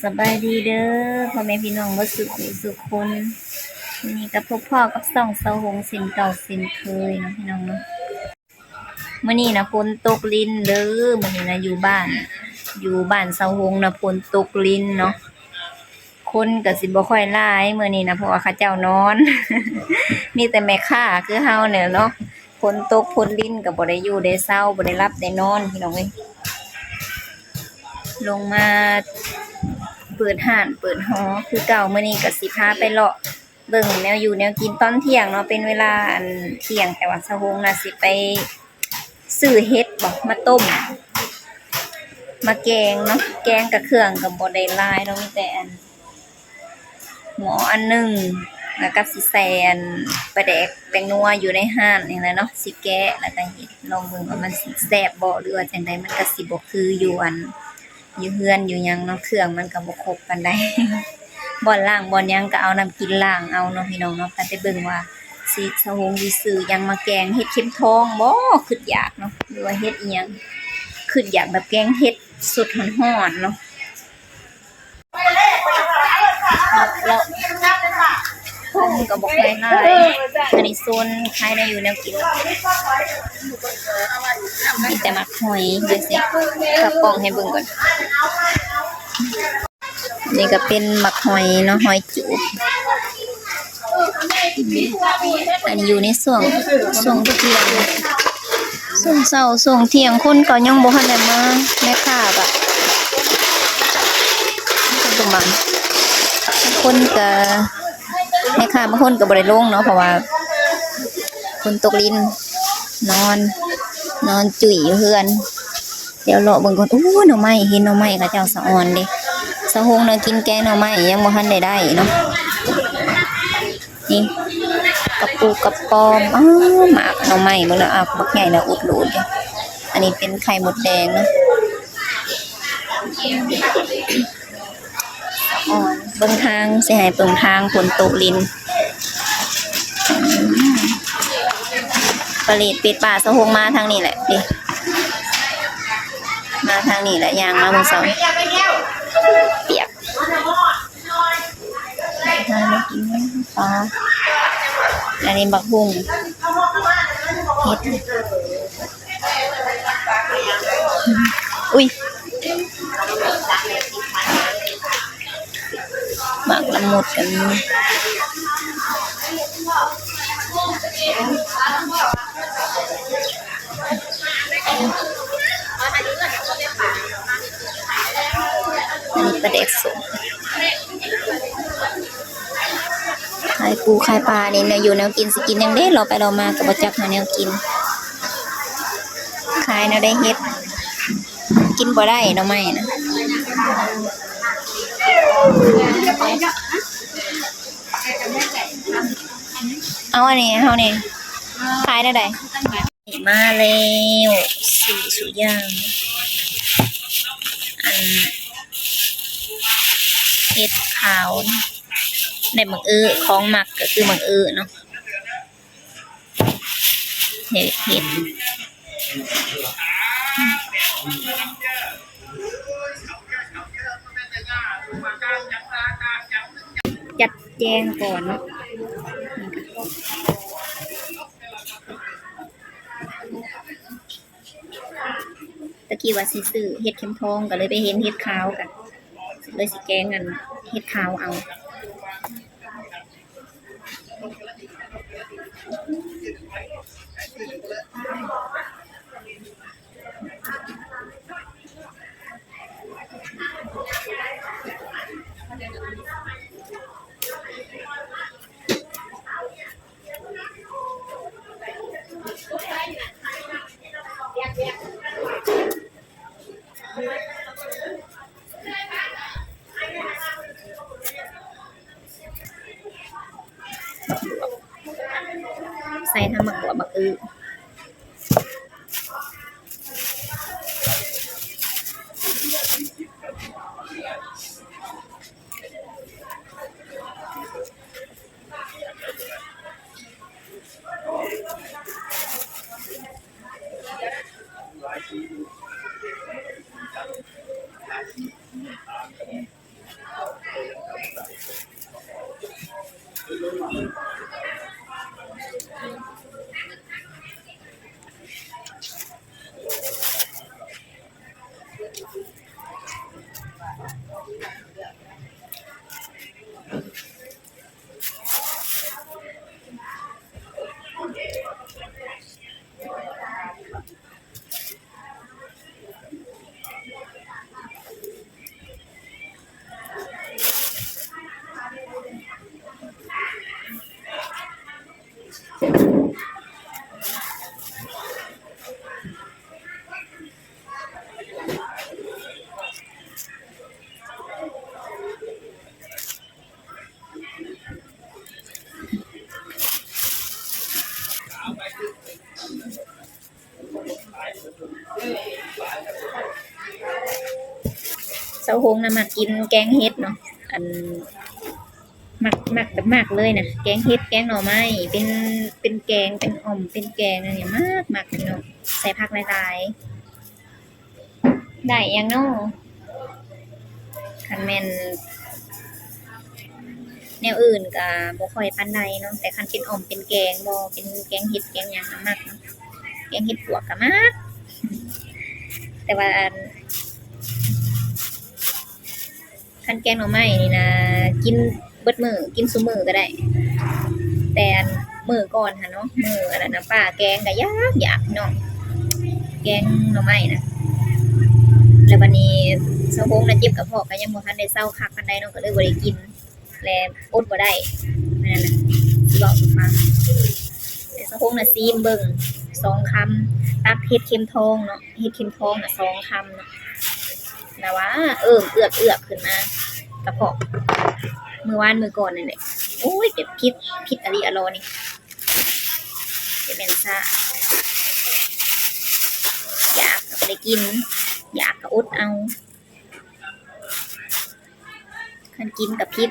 ສະບາຍດີເດີພໍ່ແມ່ພີ່ນ້ອງເບິດສູ່ຜູ້ສູ່ຄົນ. ມື້ນີ້ກໍພົບພໍ້ກັບຊ່ອງສາວຫົງເຊັ່ນເກົ່າເຊັ່ນເຄີຍເນາະພີ່ນ້ອງເນາະ. ມື້ນີ້ນະຝົນຕົກລິນເດີ, ມື້ນີ້ນະຢູ່ບ້ານ ຢູ່ບ້ານສາວຫົງນະຝົນຕົກລິນເນາະ. ຄົນກໍຊິບໍ່ຄ່ອຍຫຼາຍມື້ນີ້ນະ ເພາະວ່າເຂົາເຈົ້ານອນ ມີແຕ່ແມ່ຄ້າຄືເຮົານີ້ແຫຼະເນາະ. ຝົນຕົກຝົນລິນກໍບໍ່ໄດ້ຢູ່ໄດ້ເຊົາ ບໍ່ໄດ້ຫຼັບໄດ້ນອນພີ່ນ້ອງເອີຍ. ລົງມາເປີດຮ້ານເປີດຫໍຄືເກົ່າ. ມື້ນີ້ກໍຊິພາໄປເລາະເບິ່ງແນວຢູ່ແນວກິນຕອນທ່ຽງເນາະ, ເປັນເວລາອັນທ່ຽງ ແຕ່ວ່າສາວຫົງນະຊິໄປຊື້ເຫັດບໍ ມາຕົ້ມ ມາແກງເນາະ. ແກງກະເຄື່ອງກໍບໍ່ໄດ້ຫຼາຍເນາະ, ມີແຕ່ອັນ ໝໍ້ອັນໜຶ່ງ ແລ້ວກໍຊິໃສ່ອັນປາແດກແປ້ງນົວຢູ່ໃນຮ້ານນີ້ແຫຼະເນາະ, ຊິແກະແລ້ວກໍເຮັດ ລອງເບິ່ງວ່າມັນຊິແຊບບໍ່ ຫຼືວ່າຈັ່ງໃດ. ມັນກໍຊິບໍ່ຄືຢູ່ອັນ ຢູ່ເຮືອນຢູ່ຫຍັງເນາະ, ເຄື່ອງມັນກໍບໍ່ຄົບປານໃດ. ບ່ອນລ້າງບ່ອນຫຍັງກໍເອົານ້ຳກິນລ້າງເອົາເນາະພີ່ນ້ອງເນາະ. ກໍໄດ້ເບິ່ງວ່າຊິ ສາວຫົງຊິຊື້ຫຍັງມາແກງ, ເຫັດເຂັມທອງບໍ ຄຶດຢາກເນາະ ຫຼືວ່າເຫັດອີ່ຫຍັງ, ຄຶດຢາກແບບແກງເຫັດສົດຮ້ອນໆເນາະ. ແລ້ວຄົນກໍບໍ່ຄ່ອຍຫຼາຍ, ອັນນີ້ໂຊນຂາຍແນວຢູ່ແນວກິນ ມີແຕ່ໝາກຫອຍ. ດຽວຊິກະປ້ອງໃຫ້ເບິ່ງກ່ອນ. ນີ້ກໍເປັນໝາກຫອຍເນາະ, ຫອຍຈູບ. ອັນນີ້ຢູ່ໃນຊ່ວງ ຊ່ວງເທີ່ຍງ ຊ່ວງເຊົ້າ ຊ່ວງທ່ຽງ ຄົນກໍຍັງບໍ່ທັນໄດ້ມາ. ແມ່ຄ້າກໍ ຄົນກໍ ແມ່ຄ້າບາງຄົນກໍບໍ່ໄດ້ລົງເນາະ ເພາະວ່າຝົນຕົກລິນ, ນອນ ນອນຈຸ້ຍຢູ່ເຮືອນ. ດຽວເລາະເບິ່ງກ່ອນ. ໂອ້ ໜໍ່ໄມ້, ເຫັນໜໍ່ໄມ້ເຂົາເຈົ້າສະອອນເດ້. ສາວຫົງນະກິນແກງໜໍ່ໄມ້ຍັງບໍ່ທັນໄດ້ໄດ້ເນາະ. ນີ້ ກະປູກະປອມ. ອ້າວ ໝາກໜໍ່ໄມ້ເບິ່ງເດີ, ອາ ບັກໃຫຍ່ນະ ອຸດຫຼູດຢູ່. ອັນນີ້ເປັນໄຂ່ມົດແດງເນາະ. ເບິ່ງທາງ ຊິໃຫ້ເບິ່ງທາງ ຝົນຕົກລິນ. ປາຫຼີດປິດປາ ສາວຫົງມາທາງນີ້ແຫຼະ ເດ້ ມາທາງນີ້ແຫຼະ ຍ່າງມາເບິ່ງເຊົາ ປຽກ. ຫາແນວກິນປາ. ອັນນີ້ບັກຫຸ່ງ ເຫັດ ອຸ້ຍ ໝາກລະມຸດກໍມີ. ອັນນີ້ປາແດກສົ້ມ. ຂາຍປູຂາຍປານີ້ ແນວຢູ່ແນວກິນ ຊິກິນຫຍັງເດ້ ເລາະໄປເລາະມາກໍບໍ່ຈັກຫາແນວກິນ. ຂາຍແນວໃດເຮັດ ກິນບໍ່ໄດ້ໜໍ່ໄມ້ນະ. ເອົາອັນນີ້ໃຫ້ເຮົາແດ່ ຂາຍແນວໃດ? ມາແລ້ວ ຊື້ຊຸຢ່າງ ອັນ ເຫັດຂາວ ໄດ້ໝາກເອີ ຂອງມັກກໍຄືໝາກເອີເນາະ ເຫັດ ເຫັດ ຈັດແຈງກ່ອນເນາະ. ຕະກີ້ວ່າຊິຊື້ເຫັດເຂັມທອງ ກໍເລີຍໄປເຫັນເຫັດຂາວ ກໍເລີຍຊິແກງອັນເຫັດຂາວເອົາ. ໃສ່ທັງໝາກບວບ ໝາກອຶ. ຫວາຍສີ ຫວາຍສີ ຫວາຍສີ. ສາວຫົງນະມັກກິນແກງເຫັດເນາະ ອັນ ມັກ ມັກແບບມັກເລີຍນະ ແກງເຫັດ ແກງໜໍ່ໄມ້ ເປັນ ເປັນແກງ ເປັນອ່ອມ ເປັນແກງ ອັນນີ້ມັກ ມັກ ພີ່ນ້ອງ ໃສ່ຜັກຫຼາຍໆ. ໄດ້ຫຍັງເນາະ? ຄັນແມ່ນແນວອື່ນກະບໍ່ຄ່ອຍປານໃດເນາະ, ແຕ່ຄັນເປັນອ່ອມເປັນແກງບໍ ເປັນແກງເຫັດແກງຫຍັງນະມັກເນາະ, ແກງເຫັດປວກກະມັກ. ແຕ່ວ່າອັນ ຄັນແກງໜໍ່ໄມ້ນີ້ນະ ກິນເບິດມື້ ກິນຊຸມື້ກະໄດ້. ແຕ່ອັນມື້ກ່ອນຫັ້ນເນາະ ມື້ອັນນັ້ນນະ ປ້າແກງກະຢາກ ຢາກເນາະ ແກງໜໍ່ໄມ້ນະ. ແລ້ວບາດນີ້ສາວຫົງນະເຈັບກະເພາະ ກະຍັງບໍ່ທັນໄດ້ເຊົາຄັກປານໃດເນາະ ກະເລີຍບໍ່ໄດ້ກິນ ແລະອົດບໍ່ໄດ້ ອັນນັ້ນນະ ຊິເວົ້າສູ່ຟັງ. ແຕ່ສາວຫົງນະຊີມເບິ່ງສອງຄຳ ຕັກເຫັດເຂັມທອງເນາະ ເຫັດເຂັມທອງນະສອງຄຳເນາະ ລະວ່າເອີ້ມເອືອກໆຂຶ້ນມາກະເພາະ ມື້ວານມື້ກ່ອນນັ້ນແຫຼະ. ໂອ້ຍ ແຕ່ຜິດ ຜິດອີ່ຫຼີອະລໍນີ້ ຈະແມ່ນຊາ ຢາກກະບໍ່ໄດ້ກິນ ຢາກກະອົດເອົາ. ຄັນກິນກະຜິດ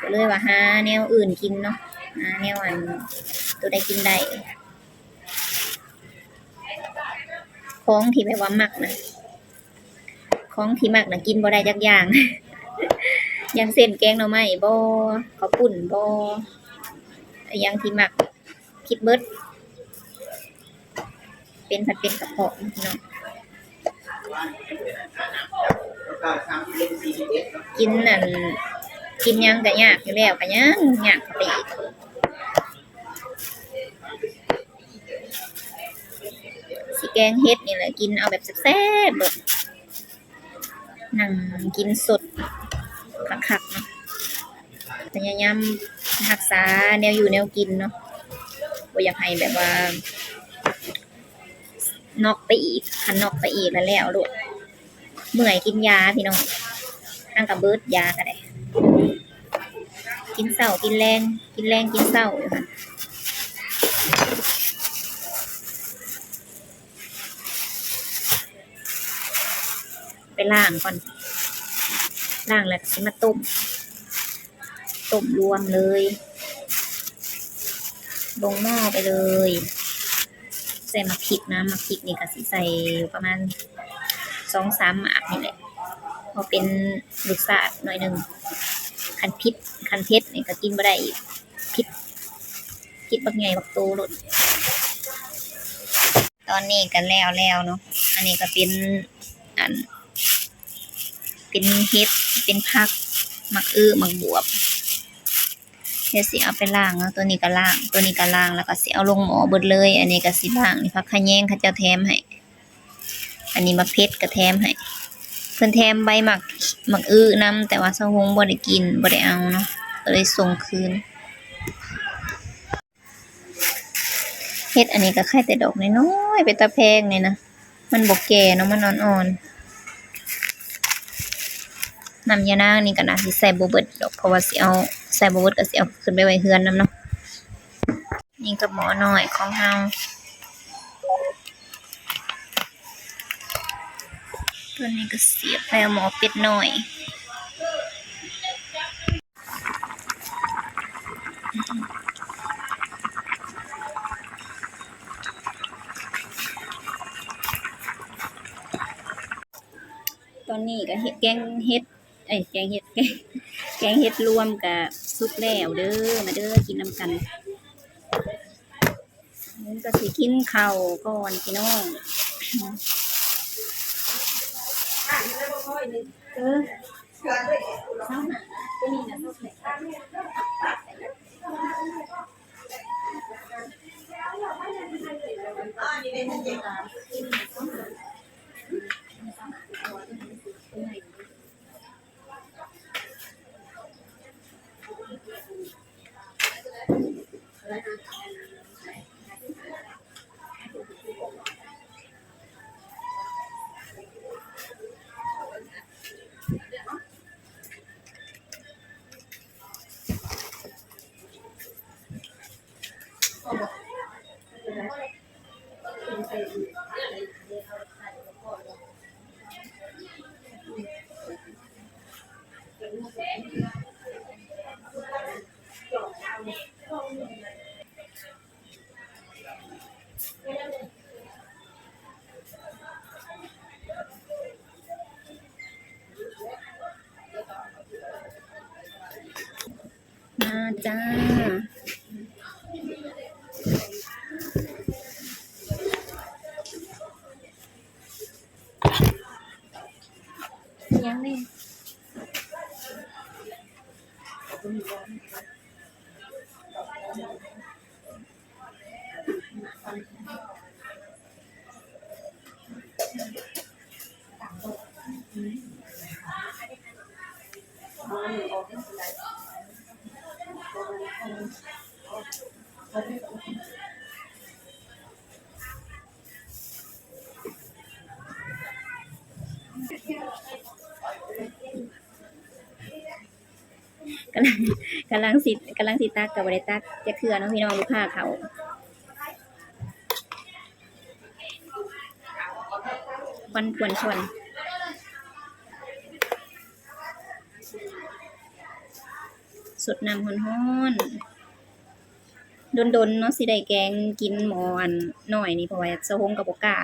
ກະເລີຍວ່າຫາແນວອື່ນກິນເນາະ ຫາແນວອັນ ໂຕໃດກິນໄດ້ ຂອງທີ່ແບບວ່າມັກນະ ຂອງທີ່ມັກນະກິນບໍ່ໄດ້ຈັກຢ່າງ ຢ່າງເຊັ່ນ ແກງໜໍ່ໄມ້ບໍ ເຂົ້າປຸ້ນບໍ ອີ່ຫຍັງທີ່ມັກ ຜິດເບິດ ເປັນພັດເປັນກະເພາະເນາະ ກິນອັນ ກິນຫຍັງກະຍາກຢູ່ແລ້ວ ກະຍັງຍາກເຂົ້າໄປອີກ. ຊິແກງເຫັດນີ້ແຫຼະ ກິນເອົາແບບແຊບໆ ໂລດ. ນັ່ງກິນສົດຄັກໆເນາະ ພະຍາຍາມຮັກສາແນວຢູ່ແນວກິນເນາະ ບໍ່ຢາກໃຫ້ແບບວ່າ ນອກໄປອີກ ຄັນນອກໄປອີກລະແລ້ວໂລດ ເມື່ອຍກິນຢາພີ່ນ້ອງ ຫາກະເບິດຢາກະໄດ້ ກິນເຊົ້າກິນແລງ ກິນແລງກິນເຊົ້າຢູ່ຫັ້ນ. ໄປລ້າງກ່ອນ ລ້າງແລ້ວກະຊິມາຕົ້ມ ຕົ້ມລວມເລີຍ ລົງໝໍ້ໄປເລີຍ ໃສ່ໝາກພິກນຳ ໝາກພິກນີ້ກະຊິໃສ່ຢູ່ປະມານສອງສາມໝາກນີ້ແຫຼະ ພໍເປັນລົດຊາດໜ້ອຍໜຶ່ງ ຄັນຜິດ ຄັນເຜັດນີ້ກະກິນບໍ່ໄດ້ອີກ ພິກ ພິກບັກໃຫຍ່ບັກໂຕໂລດ. ຕອນນີ້ກະແລ້ວແລ້ວເນາະ ອັນນີ້ກະເປັນ ອັນ ເປັນເຫັດ ເປັນຜັກ ໝາກອຶ ໝາກບວບ ດຽວຊິເອົາໄປລ້າງເນາະ ໂຕນີ້ກະລ້າງ ໂຕນີ້ກະລ້າງ ແລ້ວກະຊິເອົາລົງໝໍ້ເບິດເລີຍ. ອັນນີ້ກະຊິລ້າງ ນີ້ຜັກຂະແຍງເຂົາເຈົ້າແຖມໃຫ້ ອັນນີ້ໝາກເຜັດກະແຖມໃຫ້ ເພິ່ນແຖມໃບໝາກ ໝາກອຶນຳ ແຕ່ວ່າສາວຫົງບໍ່ໄດ້ກິນ ບໍ່ໄດ້ເອົາເນາະ ກະເລີຍສົ່ງຄືນ. ເຫັດອັນນີ້ກະໄຂ່ແຕ່ດອກນ້ອຍໆ ເປັນຕາແພງນີ້ນະ ມັນບໍ່ແກ່ເນາະ ມັນອ່ອນໆ. ນ້ຳຢານາງນີ້ກະໜ້າຊິໃສ່ບໍ່ເບິດດອກ ເພາະວ່າຊິເອົາ ໃສ່ບໍ່ເບິດກະຊິເອົາຂຶ້ນໄປໄວ້ເຮືອນນຳເນາະ. ນີ້ກະໝໍ້ນ້ອຍຂອງເຮົາ ໂຕນີ້ກະສຽບແລ້ວ ໝໍ້ເປັດນ້ອຍ. ໂ ຕອນນີ້ກໍເຮັດແກງເຫັດ ເອີຍ ແກງເຫັດ ແກງ ແກງເຫັດລວມກໍສຸກແລ້ວເດີ ມາເດີ ກິນນຳກັນ. ກໍຊິກິນເຂົ້າກ່ອນພີ່ນ້ອງ ເອີ. ມາຈ້າ ຫຍັງນີ້? ກຳລັງ ກຳລັງຊິ ກຳລັງຊິຕັກ ກໍບໍ່ໄດ້ຕັກຈັກເທື່ອເນາະພີ່ນ້ອງ ລູກຄ້າເຂົ້າ ຄວັນຄວນໆ ສົດນ້ຳຮ້ອນໆ. ດົນໆເນາະ ຊິໄດ້ແກງກິນໝໍ້ອັນນ້ອຍນີ້ ເພາະວ່າສາວຫົງກໍບໍ່ກ້າ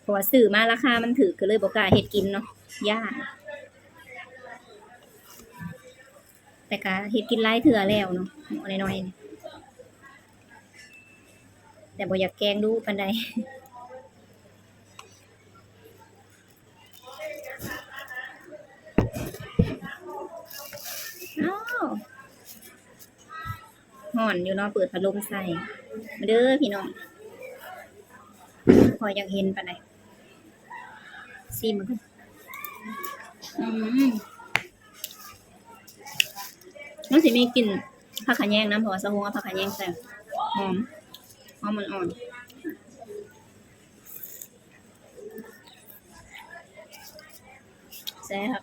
ເພາະວ່າຊື້ມາລາຄາມັນຖືກ ກໍເລີຍບໍ່ກ້າເຮັດກິນເນາະ ຢ້ານ. ແຕ່ກໍເຮັດກິນຫຼາຍເທື່ອແລ້ວເນາະ ໝໍ້ນ້ອຍໆນີ້ ແຕ່ບໍ່ຢາກແກງດຸປານໃດ. ອ້າວ ຮ້ອນຢູ່ເນາະ ເປີດພັດລົມໃສ່ ມາເດີພີ່ນ້ອງ ບໍ່ຄ່ອຍຢາກເຫັນປານໃດ ຊີມເບິ່ງກ່ອນ ອືມ ມັນຊິມີກິ່ນຜັກຂະແຍງນຳ ເພາະວ່າສາວຫົງເອົາຜັກຂະແຍງໃສ່ ຫອມ ຫອມອ່ອນໆ. ແຊບ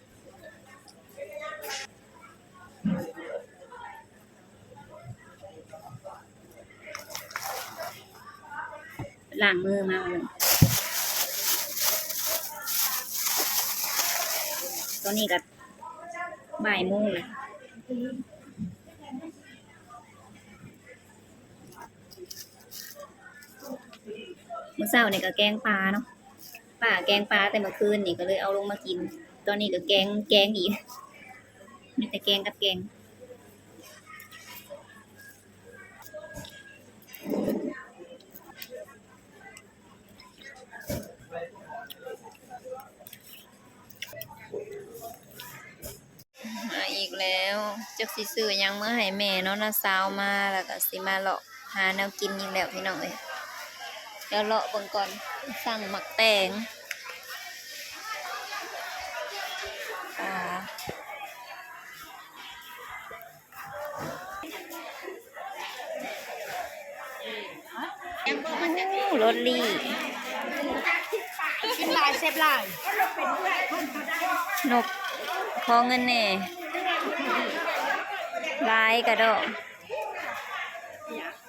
ລ້າງມືມາ ຕອນນີ້ກໍບ່າຍໂມງແລ້ວ. ມື້ເຊົ້ານີ້ກໍແກງປາເນາະ ປ້າແກງປາແຕ່ເມື່ອຄືນນີ້ ກໍເລີຍເອົາລົງມາກິນ ຕອນນີ້ກໍແກງ ແກງອີກ ມີແຕ່ແກງກັບແກງ. ມາອີກແລ້ວ ຈັກຊິຊື້ຫຍັງມາໃຫ້ແມ່ເນາະ ນ້າສາວມາ ແລ້ວກໍຊິມາເລາະຫາແນວກິນອີກແລ້ວພີ່ນ້ອງເອີຍ. ດຽວເລາະເບິ່ງກ່ອນ ສັ່ງໝາກແຕງ ອ່າ ໂອ້ ລົດລີ້ ກິນຫຼາຍແຊບຫຼາຍ ນົບ ຂໍເງິນແດ່ ຫຼາຍກະດອກ.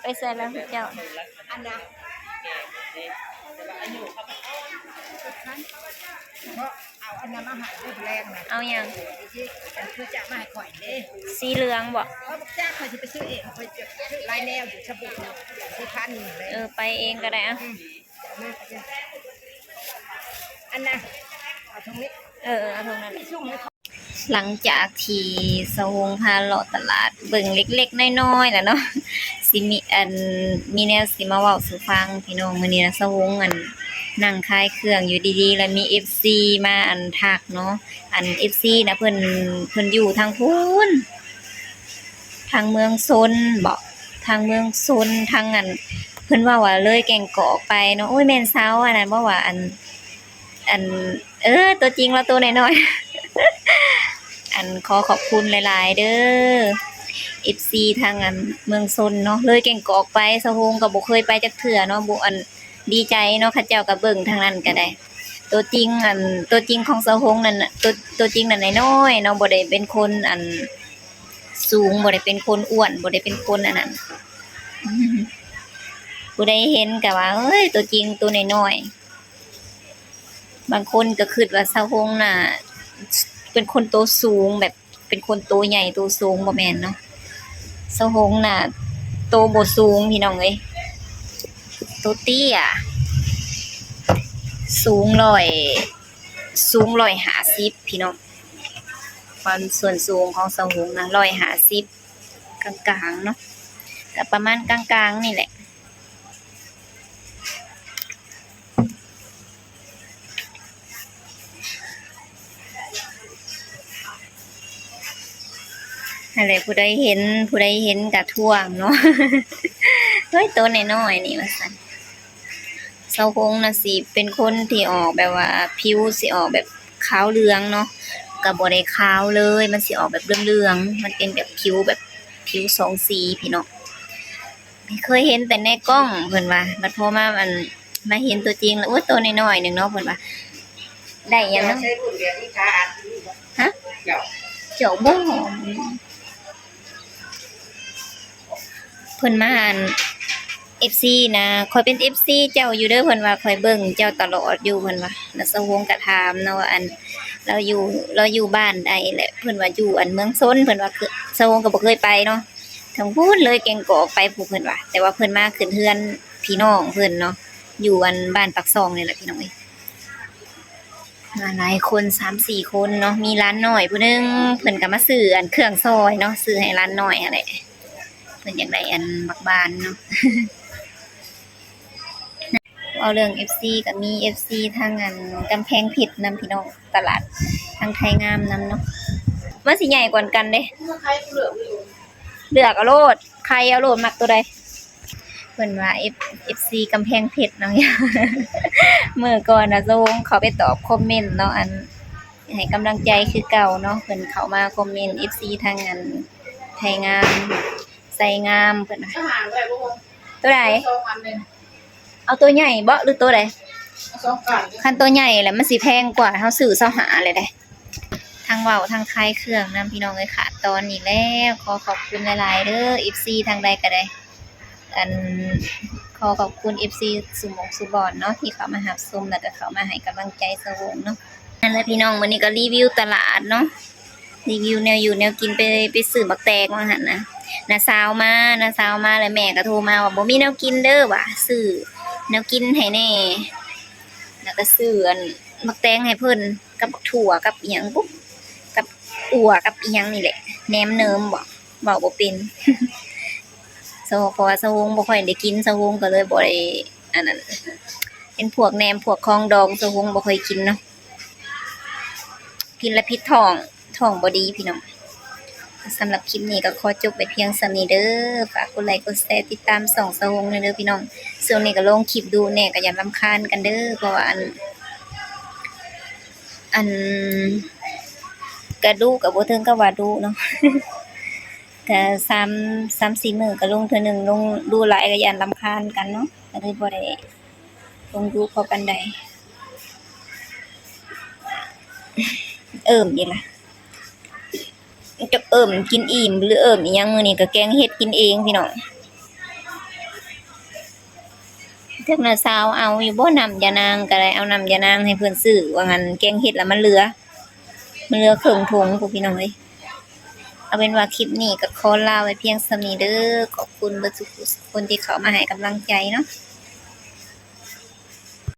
ໄປໃສລະເຈົ້າ? ອັນນະ ເອົາອັນນັ້ນມາໃຫ້ເດີ ແລງນະ. ເອົາຫຍັງ? ອັນຄືຈະມາໃຫ້ຂ້ອຍເດ້. ສີເຫຼືອງບໍ? ເອີ ບໍ່ຈັກ ຂ້ອຍຊິໄປຊື້ເອງ ຂ້ອຍຈະຊື້ຫຼາຍແນວຢູ່ ສະບູ່ ສີ່ພັນນີ້ແຫຼະ. ເອີ ໄປເອງກໍໄດ້ອະ. ອືມ ອັນນະ ເອີ ເອົາທົ່ງນັ້ນແຫຼະ. ຫຼັງຈາກທີ່ສາວຫົງພາເລາະຕະຫຼາດເບິ່ງເລັກໆນ້ອຍໆແລ້ວເນາະ ຊິມີ ອັນ ມີແນວຊິມາເວົ້າສູ່ຟັງພີ່ນ້ອງ. ມື້ນີ້ນະ ສາວຫົງ ອັນ ນັ່ງຂາຍເຄື່ອງຢູ່ດີໆ ແລ້ວມີເອັຟຊີມາ ອັນ ທັກເນາະ. ອັນ ເອັຟຊີນະ ເພິ່ນ ເພິ່ນຢູ່ທາງພຸ້ນ ທາງເມືອງຊົນເບາະ ທາງເມືອງຊົນ ທາງ ອັນ ເພິ່ນເວົ້າວ່າເລີຍແກ້ງກອກໄປເນາະ. ໂອ້ຍ ແມ່ນຊາວອັນນັ້ນບໍ່ວ່າ ອັນ ອັນ ເອີ ຕົວຈິງລາວໂຕນ້ອຍໆ ອັນ ຂໍຂອບຄຸນຫຼາຍໆເດີ ເອັຟຊີທາງ ອັນ ເມືອງຊົນເນາະ. ເລີຍແກ້ງກອກໄປ ສາວຫົງກໍບໍ່ເຄີຍໄປຈັກເທື່ອເນາະ ບໍ່ ອັນ ດີໃຈເນາະ ເຂົາເຈົ້າກໍເບິ່ງທາງນັ້ນກໍໄດ້. ຕົວຈິງ ອັນ ຕົວຈິງຂອງສາວຫົງນັ້ນນະ ຕົວ ຕົວຈິງນັ້ນນ້ອຍໆເນາະ ບໍ່ໄດ້ເປັນຄົນ ອັນ ສູງ ບໍ່ໄດ້ເປັນຄົນອ້ວນ ບໍ່ໄດ້ເປັນຄົນອັນນັ້ນ. ຜູ້ໃດເຫັນກໍວ່າ ເອີຍ ຕົວຈິງໂຕນ້ອຍໆ. ບາງຄົນກໍຄິດວ່າສາວຫົງນະເປັນຄົນໂຕສູງ ແບບເປັນຄົນໂຕໃຫຍ່ໂຕສູງ ບໍ່ແມ່ນເນາະ. ສາວຫົງນະໂຕບໍ່ສູງພີ່ນ້ອງເອີຍ ໂຕເຕ້ຍ ສູງຮ້ອຍ ສູງຮ້ອຍຫ້າສິບພີ່ນ້ອງ. ຄວາມ ສ່ວນສູງຂອງສາວຫົງນະຮ້ອຍຫ້າສິບ ກາງໆເນາະ ກໍປະມານກາງໆນີ້ແຫຼະ. ຫັ້ນແຫຼະ ຜູ້ໃດເຫັນ ຜູ້ໃດເຫັນກະທ້ວງເນາະ ເຮີ້ຍ ໂຕນ້ອຍໆນີ້ວ່າຊັ້ນ. ສາວຫົງນະຊິເປັນຄົນທີ່ອອກແບບວ່າຜິວຊິອອກແບບຂາວເຫຼືອງເນາະ ກະບໍ່ໄດ້ຂາວເລີຍ ມັນຊິອອກແບບເຫຼືອງໆ ມັນເປັນແບບຜິວແບບຜິວສອງສີພີ່ນ້ອງ. ເຄີຍເຫັນແຕ່ໃນກ້ອງເພິ່ນວ່າ ບັດພໍມາ ອັນ ມາເຫັນຕົວຈິງແລ້ວ ໂອ້ຍ ໂຕນ້ອຍໆໜຶ່ງເນາະ ເພິ່ນວ່າ. ໄດ້ຫຍັງນະ? ຮະ? ເຈົ້າບໍ່ ເພິ່ນມາ ອັນ ເອັຟຊີນະ ຂ້ອຍເປັນເອັຟຊີເຈົ້າຢູ່ເດີ ເພິ່ນວ່າ ຂ້ອຍເບິ່ງເຈົ້າຕະຫຼອດຢູ່ ເພິ່ນວ່າ. ແລ້ວສາວຫົງກໍຖາມເນາະວ່າ ອັນ ລາວຢູ່ ລາວຢູ່ບ້ານໃດແຫຼະ ເພິ່ນວ່າຢູ່ ອັນ ເມືອງຊົນ ເພິ່ນວ່າ. ຄືສາວຫົງກໍບໍ່ເຄີຍໄປເນາະ ທາງພຸ້ນເລີຍແກ້ງກອກໄປພຸ້ນ ເພິ່ນວ່າ. ແຕ່ວ່າເພິ່ນມາຂຶ້ນເຮືອນພີ່ນ້ອງເພິ່ນເນາະ ຢູ່ ອັນ ບ້ານປາກຊ່ອງນີ້ແຫຼະພີ່ນ້ອງເອີຍ. ມາຫຼາຍຄົນ ສາມສີ່ຄົນເນາະ ມີຫຼານນ້ອຍຜູ້ໜຶ່ງ ເພິ່ນກໍມາຊື້ ອັນ ເຄື່ອງຊອຍເນາະ ຊື້ໃຫ້ຫຼານນ້ອຍຫັ້ນແຫຼະ ເພິ່ນຢາກໄດ້ ອັນ ໝາກບານເນາະ. ເວົ້າເລື່ອງເອັຟຊີ ກໍມີເອັຟຊີທາງ ອັນ ກຳແພງເພັດນຳພີ່ນ້ອງ ຕະຫຼາດທາງໄທງາມນຳເນາະ. ມັນຊິໃຫຍ່ກວ່າກັນເດ້ ເລືອກເອົາໂລດ ໄຂ່ເອົາໂລດ ມັກໂຕໃດ. ເພິ່ນວ່າ ເອັຟ ເອັຟຊີກຳແພງເພັດເນາະ ມື້ກ່ອນນະ ສາວຫົງເຂົ້າໄປຕອບຄອມເມັນເນາະ ອັນ ໃຫ້ກຳລັງໃຈຄືເກົ່າເນາະ. ເພິ່ນເຂົ້າມາຄອມເມັນ ເອັຟຊີທາງ ອັນ ໄທງາມ ໄຊງາມ ເພິ່ນວ່າ ໂຕໃດ? ເອົາໂຕໃຫຍ່ເບາະ ຫຼືໂຕໃດ? ຄັນໂຕໃຫຍ່ແລ້ວມັນຊິແພງກວ່າ ເຮົາຊື້ຊາວຫ້າແລ້ວເດ້. ທັງເວົ້າທັງຂາຍເຄື່ອງນຳ ພີ່ນ້ອງເອີຍ ຂາດຕອນອີກແລ້ວ. ຂໍຂອບຄຸນຫຼາຍໆເດີ ເອັຟຊີທາງໃດກໍໄດ້ ອັນ ຂໍຂອບຄຸນເອັຟຊີສູ່ໝ່ອງສູ່ບ່ອນເນາະ ທີ່ເຂົ້າມາຮັບຊົມ ແລ້ວກໍເຂົ້າມາໃຫ້ກຳລັງໃຈສາວຫົງເນາະ. ນັ້ນແຫຼະພີ່ນ້ອງ ມື້ນີ້ກໍຣີວິວຕະຫຼາດເນາະ ຣີວິວແນວຢູ່ແນວກິນ. ໄປ ໄປຊື້ໝາກແຕງວ່າຫັ້ນນະ ນ້າສາວມາ ນ້າສາວມາ ແລ້ວແມ່ກໍໂທມາວ່າ ບໍ່ມີແນວກິນເດີວ່າ ຊື້ແນວກິນໃຫ້ແດ່. ແລ້ວກໍຊື້ ອັນ ໝາກແຕງໃຫ້ເພິ່ນ ກັບບັກຖົ່ວ ກັບອີ່ຫຍັງບຸ ກັບອົ່ວ ກັບອີ່ຫຍັງນີ້ແຫຼະ ແໜມເນີມບໍ ເວົ້າບໍ່ເປັນ. ສາວ ເພາະວ່າສາວຫົງບໍ່ຄ່ອຍໄດ້ກິນ ສາວຫົງກໍເລີຍບໍ່ໄດ້ ອັນນັ້ນ ເປັນພວກແໜມພວກຂອງດອງ ສາວຫົງບໍ່ຄ່ອຍກິນເນາະ ກິນແລ້ວຜິດທ້ອງ ທ້ອງບໍ່ດີພີ່ນ້ອງ. ສຳລັບຄລິບນີ້ກໍຂໍຈົບໄວ້ພຽງສ່ຳນີ້ເດີ. ຝາກກົດໄລກົດແຊ ຕິດຕາມຊ່ອງສາວຫົງແດ່ເດີພີ່ນ້ອງ. ຊ່ວງນີ້ກໍລົງຄລິບດຸແດ່ ກໍຢ່າລຳຄານກັນເດີ ເພາະວ່າ ອັນ ອັນ ກະດຸກໍບໍ່ເຖິງກັບວ່າດຸເນາະ ກະສາມ ສາມສີ່ມື້ກໍລົງເທື່ອໜຶ່ງ ລົງດຸຫຼາຍກໍຢ້ານລຳຄານກັນເນາະ ກໍເລີຍບໍ່ໄດ້ລົງດຸພໍປານໃດ. ເອີ້ມອີກລະ ຈັກເອີ້ມກິນອີ່ມ ຫຼືເອີ້ມອີ່ຫຍັງ. ມື້ນີ້ກໍແກງເຫັດກິນເອງພີ່ນ້ອງ. ຈັກນ້າສາວເອົາຢູ່ບໍ່ ນ້ຳຢານາງກໍໄດ້ ເອົານ້ຳຢານາງໃຫ້ເພິ່ນຊື້ ວ່າຫັ້ນ ແກງເຫັດລະມັນເຫຼືອ ມັນເຫຼືອເຄິ່ງຖົງພຸ້ນພີ່ນ້ອງເອີຍ. ເອົາເປັນວ່າຄລິບນີ້ກໍຂໍລາໄວ້ພຽງສ່ຳນີ້ເດີ. ຂອບຄຸນເບິດທຸກຜູ້ທຸກຄົນທີ່ເຂົ້າມາໃຫ້ກຳລັງໃຈເນາະ.